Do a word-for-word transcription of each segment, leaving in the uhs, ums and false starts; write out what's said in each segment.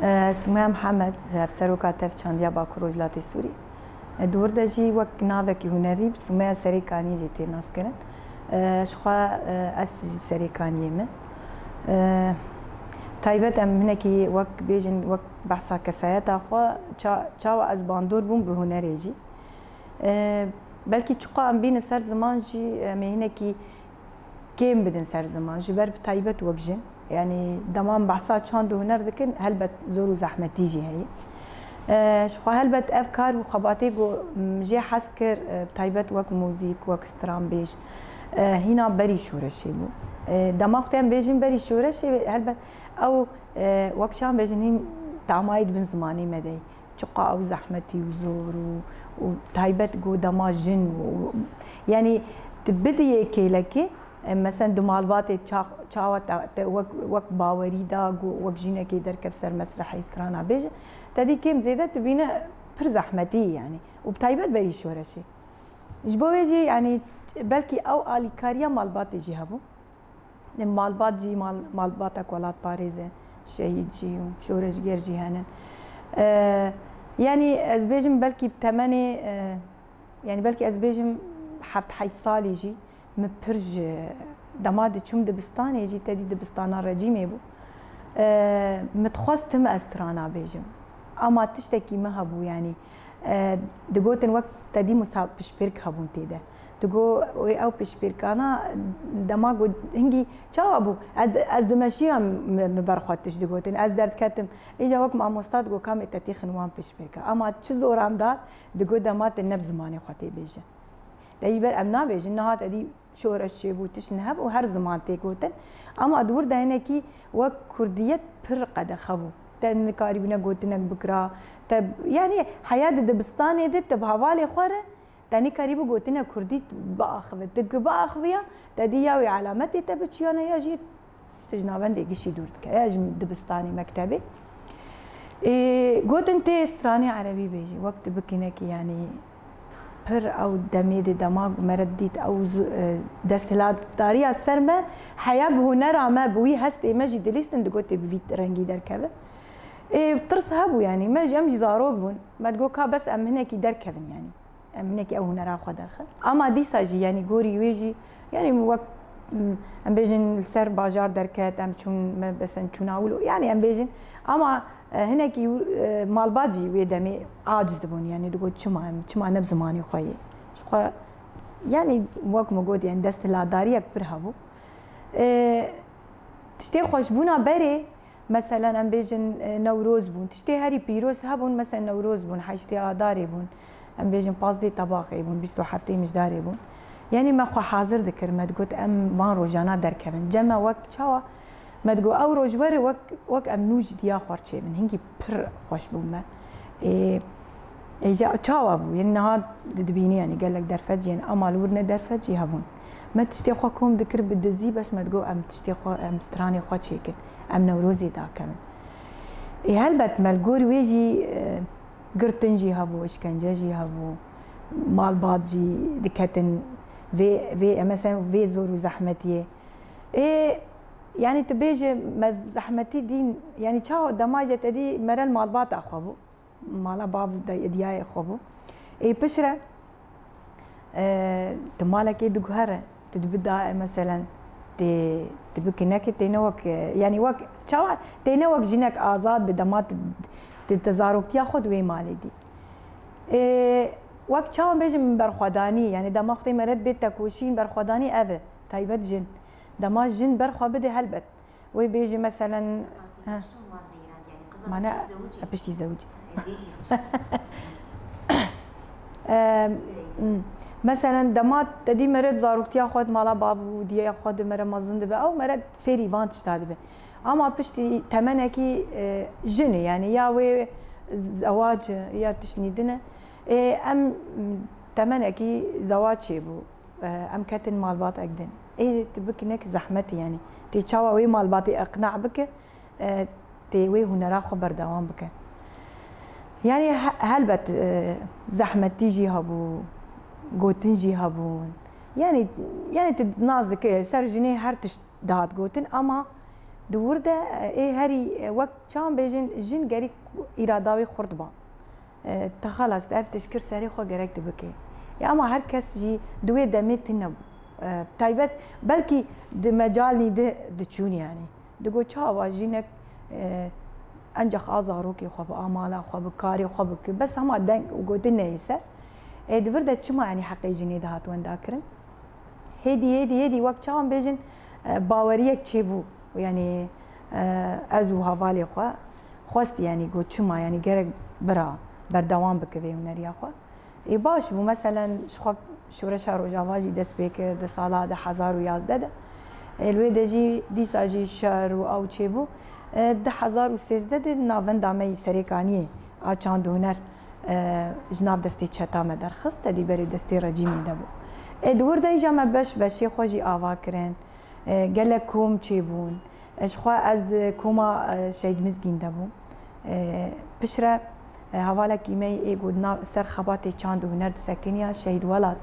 E, Sumeya Mihemed, hevseroka Tevçandiya Bakur Rojhilatê Sûrî. E, di wir de jî wek navekî hunerî bi Sumeya Serêkanî jî tê naskirin. E, ji xwe, e, ez jî Serêkaniyê me. E, taybet em hinekî wek bêjin, wek behsa kesayeta xwe, ça-, çawa ez bandor bûm bi hunerê jî. E, belkî çiqa em bînin ser ziman jî, em ê hinekî kêm bidin ser ziman, ji ber bi taybet wek jin. Yanî dema em behsa çand û huner dikin, helbet zor û zehmetî jî heye. E, ji xwe helbet ev kar û xebatê ku, m, jê hez kir, e, bi taybet wek muzîk, wek stranbêj, e, hîna berî şoreşê bû. E, dema xwe em bêjin berî şoreşê, helbet ew, e, wek çawa bêjin hîn tamayê di bin zimanê me de ye. Çiqa ew zehmetî û zor û, û taybet ku dema jin û, û, yanî tu bidiyê kêlekê, e, mesen di malbatê ça-, çawa te, te wek, wek bawerî da ku wek jinekê derkev ser mesrehê strana bêje, te dî kêm zêde tu bîne pir zehmetî yanî û bi taybet berî şoreşê. Ji bo wê jî yanî belkî ew alîkariya malbatê jî hebû. Malbat jî, mal-, malbatek welatparêz e, şehîd jî û şoreşger jî hene. E, yanî ez bêjim belkî bi temenê, e, yanî belkî ez bêjim heft heşt salî jî min pir ji dema diçûm dibistanê jî, te dî dibistana recîmê bû. E, min dixwest tim ez strana bêjim. Ama tiştekî min hebû, yanî, e, digotin wek te dî musa-, piştpêrk hebûn tê de. Digo, wê ew piştpêrkana dema got, hingî çawa bû? Ez, ez dimeşiyam, min, min ber xwe tişt digotin. Ez derdketim. Îca wek mamosta digo, kamê te têxin wan piştpêrka. Ama çi zoran da, digo dema te ne bi zimanê xwe tê bêje. Te ji ber em nabêjin, niha te dî şoreş çêbû, tişt nehebû, her ziman tê gotin. Ama di wir de hinekî wek kurdiyet pir qedexe bû. Te nikarîbû ne gotinek bikira. Te, yanî heya di dibistanê de te bi hevalê xwe re, te nikarîbû gotinek kurdî biaxive. Tu ku biaxiviya, te dî ya wê elametê te biçiyane ya jî tu ji navendê gişî dûr dike. Ya ji dibistanê, mektebê. Ê, gotin tê stranê erebî bêjî. Wek tu bikinekî, yanî pir ew demê de dema me re dît ew zu-, e, desthilatdariya ser me, heya bi hunera me, bi wî hestê me jî dilîstin, digot tê bi vî rengî derkeve. Ê, tirs hebû, yanî me jî, em jî zarok bûn. Me digot ka bes em hinekî derkevin, yanî. Em hinekî ew hunera xwe derxin. Ama dîsa jî, yanî gorî wê jî, yanî wek, m, em bêjin li ser bajar derket, em çûn, me besen çûna wilo, yanî em bêjin. Ama, e, hinekî, e, malbat jî wê demê aciz dibûn, yanî digot çima em, çima ne bi zimanê xwe yê. Ji xwe, yanî wek min got, yanî desthilatdariyek pir hebû. E, tiştê xweşbûna berê, Meselen, em bêjin, e, Newroz bûn. Tiştê herî pîroz hebûn, meselen, Newroz bûn, heştê Adarê bûn. Em bêjin, pazdê Tebaxê bûn, bîst û heftê Mijdarê bûn. Yanî me xwe hazir dikir, me digot, em van rojana derkevin. Cem me wek çawa? Me digot, ew roj were wek, wek em nû ji diya xwe re çêbin. Hingî pir xweş bû me. Ê, Ê, ja-, çawa bû? Yên niha di-, dibînî, yanî gelek derfet jî yên, ama li wir ne derfet jî hebûn. Me tiştê xwe kom dikir bi dizî, bes me digot, em tiştê xwe, em stranê xwe çêkin. Em Newrozê dakevin. Ê, helbet me li gor wê jî, e, girtin jî hebû, işkence jî hebû. Malbat jî diketin vê, vê, em, mesela vê zor û zehmetiyê. Ê, yanî tu bêje me zehmetî dîn, yanî çawa dema jî te dî mere li malbata xwe bû. Mala bav de diyayê xwe bû. Ê piştre, e, tu malekê diguhere, tu dibi da, e, meselen, tê, tu bikinekê têne wek, e, yanî wek, çawa têne wek jinek azad bi dema tu, tu, tu zaroktiya xwe di wê malê dî. Ê, wek çawa bêjim berxwedanî, yanî dema xwe tê meret bê tekoşîn berxwedanî ev e, taybet jin. Dema jin berxwe bide helbet. Wê bêjî, meselen, Mane, piştî zewicî. Em, m, meselen, dema te dî mere zaroktiya xwe di mala bav û diyeya xwe di mere mezin dibe, ew mere fêrî van tişta dibe. Ama piştî temenekî, e, jin e, yanî ya wê zewac e, ya tiştnî din e. E, em, m, temenekî zewac çêbû. E, em ketin malbatek din. Ê, tu bikinek zehmet e, yanî. Tê çawa wê malbatê iqna bike, e, tê wê hunera xwe berdewam bike. Yanî he-, helbet, e, zehmetî jî hebû, gotin jî hebûn. Yanî, yanî tu nas dike, ser jinê her tişt dihat gotin, ama Di wir de, e, ê herî, e, wek çawan bêjin, jin gerî îrada wê xurt ba. E, te xelas, te ev tişt kir, serê xwe gerek tu bikê. Ya ama her kes jî di wê demê tune bû. E, taybet, belkî di mecalnî di diçûn yanî. Digo çawa jinek, e, encax a zarokê xwe bi, a mala xwe bi, karê xwe bike. Bes hema deng û gotin neyê ser. E, di vir de çima yanî heqê jinê dihat wendakirin? Hêdî, hêdî, hêdî wek çawan bêjin, e, baweriyek çêbû. Yanî, e, ez û hevalê xwe xwest, yanî got çima, yanî gerek bira berdewam bike vê huneriya xwe. Ê baş bû, meselen, ji xwe Şoreşa Rojava jî dest pê kir di sala du hezar û yazdeh de. Ê li wê de jî dîsa jî şer û ew çêbû. E, du hezar û sêzdeh de navenda me yî Serêkaniyê a çand û huner, e, ji nav destê çeta me derxist, tedî berê destê rejîmê de bû. Ê, di wir de îja me beş beşê xwe jî ava kirin. E, gelek kom çêbûn. E, ji xwe ez di koma, e, Şehîd Mizgîn de bûm. E, piştre, e, hevalekî me yê got na ser xebatê çand û huner disekiniya Şehîd Welat.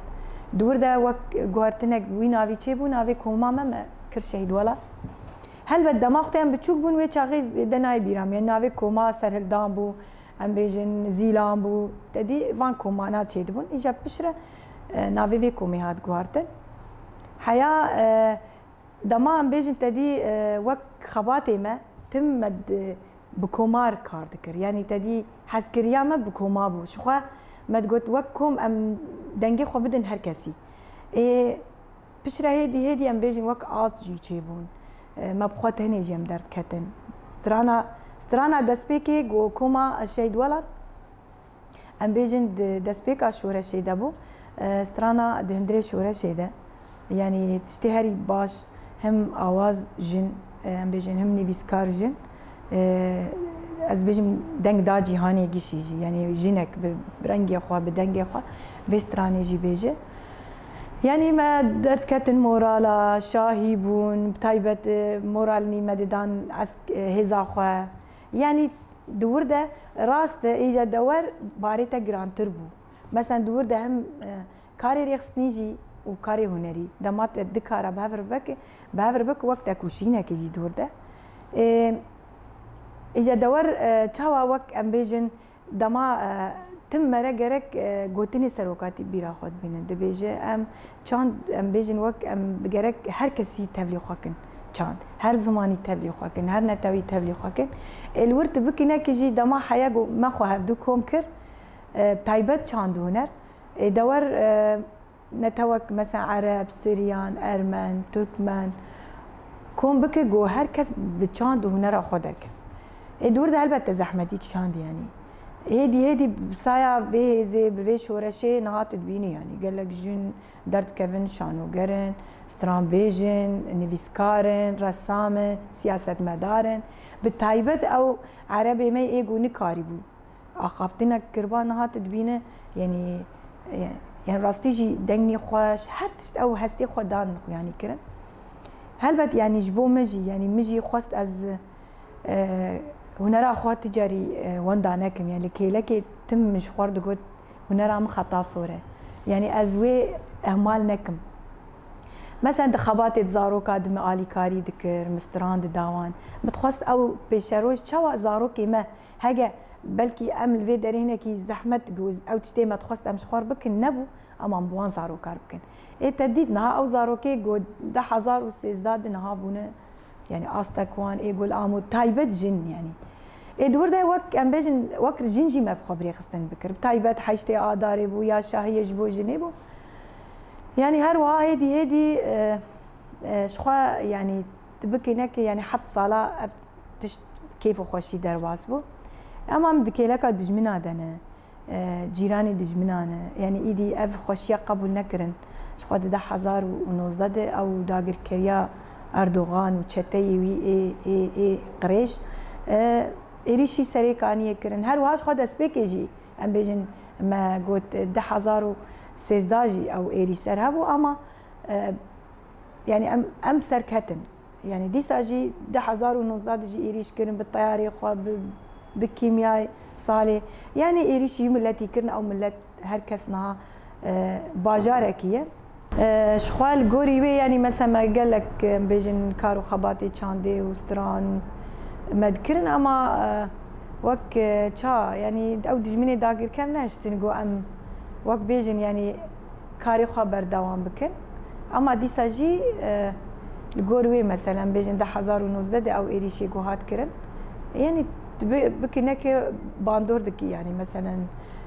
Di wir de wek guhertinek wî navî çêbû, navê koma me me kir Şehîd Welat. Helbet dema xwe em biçûk bûn, wê çaxê zêde nayê bîra me. Navê koma Serhildan bû, em bêjin Zîlan bû. Te dî van komana çêdibûn. Îja piştre, e, navê vê komê hat guhartin. Heya, e, dema em bêjin te dî, e, wek xebatê me, tim me di, bi komar kar dikir. Yanî te dî hezkiriya me bi koma bû. Ji xwe me digot wek kom em dengê xwe bidin her kesî. Ê, piştre hêdî hêdî em bêjin wek as jî çêbûn. E, me bi xwe tenê jî em derdiketin. Strana, strana destpêkê go koma Şehîd Welat. Em bêjin di destpêka şoreşê de bû. E, strana di hundirê şoreşê de. Yanî tiştê herî baş hem awaz jin, e, em bêjin hem nivîskar jin. E, ez bêjim deng da cîhanê gişî jî. Yanî jinek bi rengê xwe, bi dengê xwe vê stranê jî bêje. Yanî me derdketin morala, şahî bûn, bi taybet, e, moralnî me didan esk-, e, hêza xwe. Yanî di wir de rast e, îja dewer barê te girantir bû. Mesela di wir de hem, e, karê rêxistinî jî û karê hunerî. Dema te di kara bi hev re bike, bi hev re bike wek tekoşînekê jî di wir de. E, îja dewer, e, çawa wek em bêjin, dema, e, tim mere gerek, e, gotinê serokatî bîra xwe dibînin. Dibêje em çand, em bêjin wek em gerek her kesî tevlî xwe kin çand. Her zimanî tevlî xwe kin, her netewî tevlî xwe kin. Ê li wir tu bikî nekî jî dema heye ku me xwe hevdu kom kir, e, taybet çand û huner. Ê dewer, e, netewek mesela Ereb, Siryan, Ermen, Turkmen kom bike ku her kes bi çand û hunera xwe derke. Ê di wir de helbet te zehmetî kişand yanî. Hêdî hêdî bi saya vê hêzê, bi vê şoreşê niha tu dibînî yanî. Gelek jin derdikevin şanoger in, stranbêj in, nivîskar in, ressam in, siyasetmedar in. Bi taybet ew Erebê me ê ku nikarîbû axaftinek kiriba niha tu dibîne, yanî, e, yanî rastî jî deng nî xweş, her tişt ew hestê xwe dan, yanî kirin. Helbet, yanî ji bo min jî, yanî min jî xwest ez, e, hunera xwe ti carî, e, wenda nekim. Yanî li kêlekê tim min ji xwe re digot, hunera min xeta sor e. Yanî ez wê ehmal nekim. Mesela di xebatê di zaroka di min alîkarî dikir, min stran dida wan. Min dixwest ew pêşeroj çawa zarokê me, hege belkî em li vê derê hinekî zehmet, ew tiştê me dixwest em ji xwe re bikin nebû, ama em bi wan zarokar bikin. Ê te dît niha ew zarokê ku du hezar û sêzdeh di niha bûne, yanî astek wan ê gul amo taybet jin yanî. Ê di wir de wek em bêjin wek jin jî me bi xwe bi rêxistin bikir. Bi taybet heştê Adarê bû ya şahiyê ji bo jinê bû. Yanî her wiha hêdî hêdî, e, e, ji xwe yanî tu bikî nekî yanî heft sala ev tişt kêf û xweşî derbas bû. Ema em di kêleka dijmina de ne. E, cîranê dijminan e. Yanî îdî ev xweşiya qebûl nekirin. Ji xwe di du hezar û nozdeh de ew dagirkeriya Erdogan û çeteyê wî ê, ê, ê qirêj, e, êrîşî Serêkaniyê kirin. Her wiha ji xwe destpêkê jî, em bêjin, me got du hezar û sêzdeh jî ew êrîş ser hebû, ama, e, yanî em, em serketin. Yanî dîsa jî du hezar û nozdeh de jî êrîş kirin bi teyarê xwe, bi, bi kîmyayê salê. Yanî êrîşî wî miletî kirin, ew milet her kes niha, e, bajarekî ye. E, ji xwe li gorî wê, yanî mesela me gelek, em bêjin, kar û xebatê çandê û stran me dikirin, ama, e, wek, e, ça, yanî ew dijminê dagirker nehiştin ku em wek bêjin, yanî karê xwe berdewam bikin. Ama dîsa jî, e, li gor wê, mesela em bêjin du hezar û nozdeh de ew êrîşê ku hat kirin, yanî tu bi-, bikî neke bandor dikî, yanî meselen,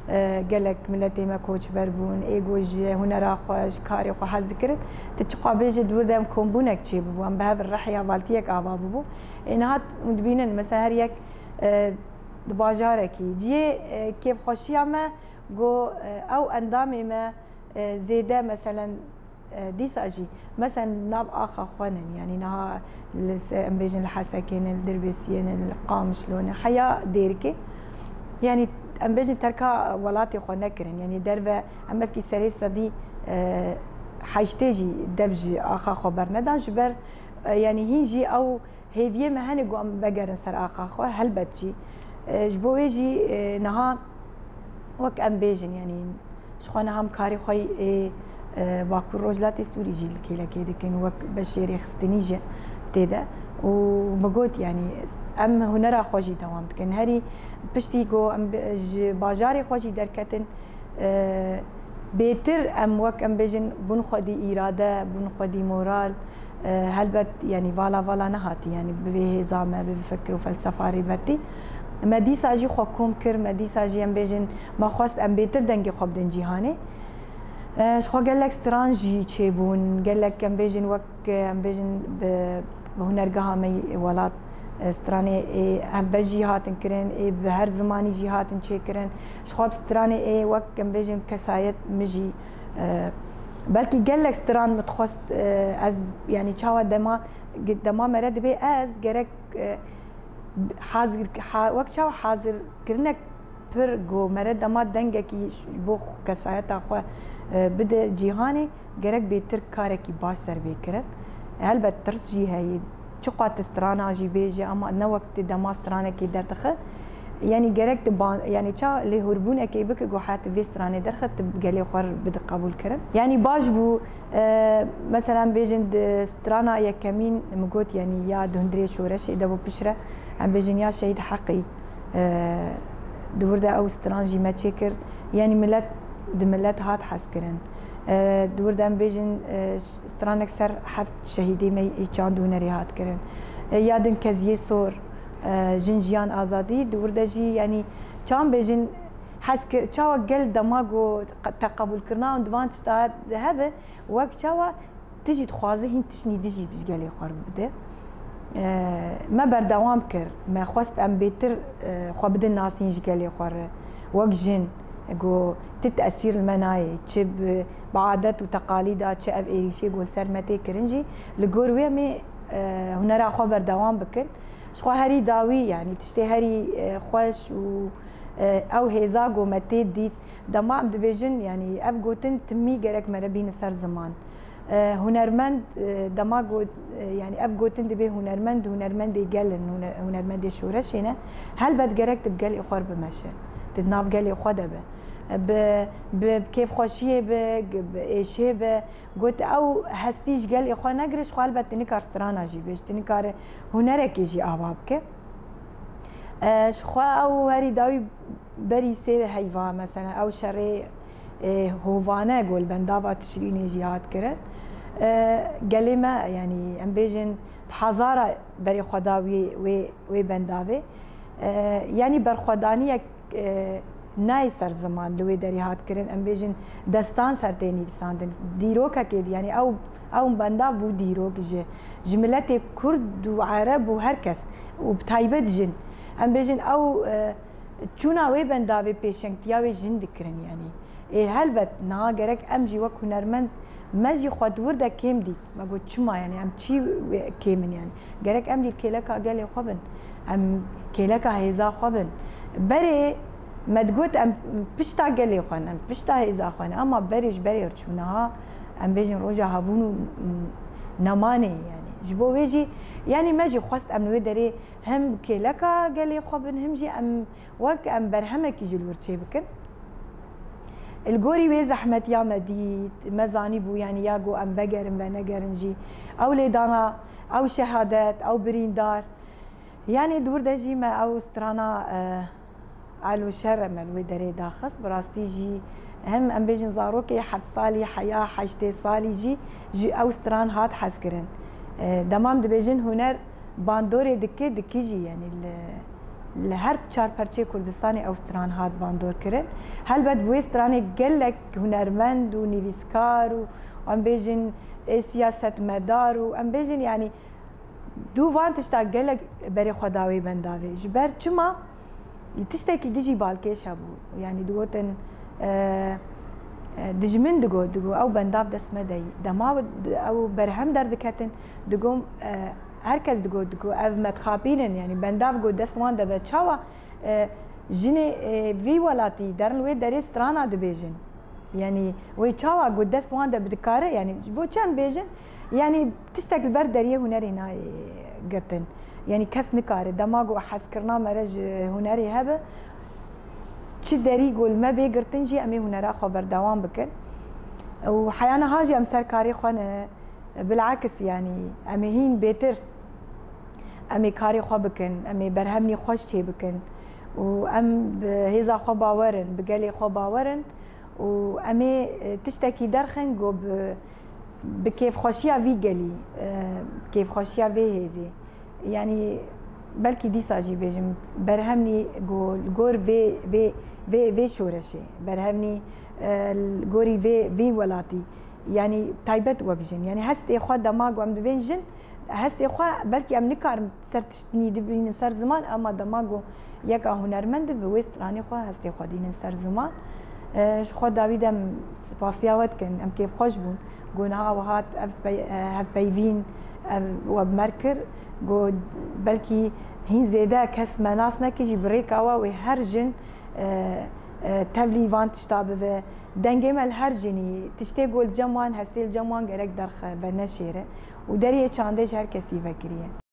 e, gelek miletê me koçber bûn, ê ku ji hunera xwe, ji karê xwe hez dikirin, tu çiqa bêjî di wir de em kombûnek çêbûbû, em bi hev re hevaltiyek ava bûbû. Ê niha hûn dibînin, mesela her yek, e, di bajarekî, cihê, e, kêfxweşiya me, ku, e, ew endamê me, e, zêde, meselen, e, dîsa jî, meselen, nav axa xwe nin, yanî niha li se-, em bêjin li Hesekê nin, li Dirbêsiyê nin, li Qamişlo nin, heya Dêrikê, yanî em bêjin terka welatê xwe nekirin, yanî derve, em belkî serê sedî, e, heştê jî dev ji axa xwe bernedan, ji ber, e, yanî hîn jî ew hêviyê me hene ku em vegerin ser axa xwe, helbet jî. E, ji bo wê jî, e, niha wek em bêjin, yanî ji xwe niha em karê xwe yê, e, Bakur Rojhilatê Sûrî jî li kêlekê dikin, wek beşê rêxistinî jî tê de. Û min got, yanî em hunera xwe jî dewam dikin. Herî piştî ku em bi-, ji bajarê xwe jî derketin, e, bêtir em wek em bêjin bûn xwedî îrade, bûn xwedî moral, e, helbet, yanî vala vala nehatî, yanî bi vê hêza me, bi vê fikir û felsefa Rêbertî. Me dîsa jî xwe kom kir, me dîsa jî em bêjin, me xwest em bêtir dengê xwe bidin cîhanê. E, ji xwe gelek stran jî çêbûn, gelek em bêjin wek, em bêjin bi, bi hunergeha me yê welat, e, stranê ê hevbeş jî hatin kirin, ê bi her zimanî jî hatin çêkirin. Ji xwe bi stranê ê wek em bêjin kesayet min jî, e, belkî gelek stran min dixwest, e, ez, yanî çawa dema, dema mere dibê ez gerek, e, hazir, ha, wek çawa hazirkirinek pir ku mere dema dengekî ş-, bo xwe, kesayeta xwe, e, bide cîhanê, gerek bêtir karekî baş ser bê kirin. Helbet tirs jî heye. Çiqas tu strana jî bêje, ama ne wek tu dema stranekê derdixe. Yanî gerek tu ban-, yanî ça lêhorbûnekê bike ku heta vê stranê derxe, tu gelê xwe bide qebûl kirin. Yanî baş bû, e, mesela em bêjin di strana yekemîn min got, yanî ya di hundirê şoreşê de bû piştre, em bêjin ya Şehîd Heqî, e, di wir de ew stran jî me çêkir. Yanî milet, di milet hat hezkirin. E, di wir de em bêjin, e, ş-, stranek ser heft şehîdê me yê çand û hunerê hat kirin. E, ya din Keziyê Sor, e, Jin Jiyan Azadî, di wir de jî, yanî çawa em bêjin, hez kir, çawa gel dema ku qe-, te qebûlkirina û di van tişta hebe, wek çawa tu jî dixwaze hîn tiştî dijî ji gelê xwe re bide. E, me berdewam kir. Me xwest em bêtir, e, xwe bidin nasîn ji gelê xwe re. Wek jin, ku ti tesîr li me nayê. Çi bi, bi adet û teqalîda, çi ev êrîşê ku li ser me tê kirin jî, li gor wê em ê, e, hunera xwe berdewam bikin. Ji xwe herî dawî, yanî tiştê herî, e, xweş û, e, ew hêza ku me tê dît. Dema em dibêjin, yanî ev gotin timî gerek mere bîne ser ziman. E, hunermend, e, dema got, e, yanî ev gotin dibê hunermend, hunermendê gel in, hune-, hunermendê şoreşê ne. Helbet gerek tu bi gelê xwe re bimeşe. Tu di nav gelê xwe de be. E, bi, bi kêfxweşiyê be, g-, bi êşê be. Got ew hestî ji gelê xwe negire, ji xwe helbet tu nikar strana jî bêj, tu nikare hunerekê jî ava bike. E, ji xwe ew herî dawî berî sê heyva, mesela ew şerê, e, hovane ku li bendava Tişrînê jî hat kirin. E, gelê me, yanî em bêjin bi hezara berê xwe da wê, wê, wê bendavê. E, yanî berxwedaniyek, e, nayê ser ziman li wê derê hat kirin. Em bêjin destan ser tê nivîsandin. Dîrokekê dî, yanî ew, ew benda bû dîrok ji, ji miletê Kurd û Ereb û her kes û bi taybet jin. Em bêjin ew, e, çûna wê bendavê pêşengtiya wê jin dikirin, yanî. Ê, helbet, niha gerek em jî wek hunermend, me jî xwe di wir de kêm dît. Me got, çima, yanî, em çi wê kêm in, yanî? Gerek em jî kêleka gelê xwe bin. Em kêleka hêza xwe bin. Berê me digot, em pişta gelê xwe ne, em pişta hêza xwe ne. Ama berê ji berê re çû, niha em bêjin roja hebûn û nemanê, yanî. Ji bo wê jî, yanî, me jî xwest em li wê derê hem kêleka gelê xwe bin, hem jî em wek em berhemekî ji li wir çêbikin. Li gorî wê zehmetiya me dît, me zanîbû, yanî ya ku em vegerin, venegerin jî. Ew lêdana, ew şehadet, ew birîndar. Yanî di wir de jî me ew strana, e, Elo Şer me li wê derê daxist. Bi rastî jî hem em bêjin zarokê heft salî, heya heştê salî jî ji ew stran hat hezkirin. E, dema em dibêjin huner bandorê dike, dike jî, yanî li, li her çar perçê Kurdistanê ew stran hat bandor kirin. Helbet bi wê stranê gelek hunermend û nivîskar û em bêjin, ê, siyasetmedar û em bêjin, yanî dû van tişta gelek berê xwe da wê bendavê. Ji ber çima? Tiştekî dijî balkêş hebû. Yanî digotin, e, e, dijmin digot, digot, ew bendav dest me de yî. Dema ew berhem derdiketin, digot, e, her kes digot, digot, ev me dixapînin, yanî bendav got dest wan de be. Çawa, e, jinê, e, vî welatî derin wê derê strana dibêjin? Yanî wê çawa got dest wan de bidikare? Yanî ji bo çi em bêjin? Yanî tiştek li ber deriyê hunerê nayê girtin. Yanî kes nikare. Dema got hezkirina me re ji hunerê hebe, çi derî got li me bê girtin jî em ê hunera xwe berdewam bikin. Û heya niha jî em ser karê xwe ne. Bilakis, yanî em ê hîn bêtir, em ê karê xwe bikin, em ê berhemnî xweş çêbikin û em bi hêza xwe bawer in, bi gelê xwe bawer in û em ê, e, tiştekî derxin ku bi, bi kêfxweşiya vî gelî, e, kêfxweşiya vê hêzê. Yanî belkî dîsa jî bêjim, berhemnî ku li gor vê, vê, vê, vê şoreşê, berhemnî, e, li gorî vê, vê welatî, yanî taybet wek jin. Yanî hestê xwe dema ku em dibên jin, hestê xwe belkî em nikarin ser tiştnî dibînin ser ziman, ama dema ku yeka hunermend bi wê stranê xwe hestê xwe dînin ser ziman. E, ji xwe dawî de em spasiya we dikin, em kêfxweş bûn. Ku niha we hat ev pey-, e, hevpeyvîn, ev we bi me re kir. Ku belkî hîn zêde kes me nas neke jî bi rêka we wê her jin, e, e, tevlî van tişta bibe. Dengê me li her jinî, tiştê ku li cem wan hestê li cem wan gerek derxe, veneşêre û deriyê çandê ji her kesî vekiriye.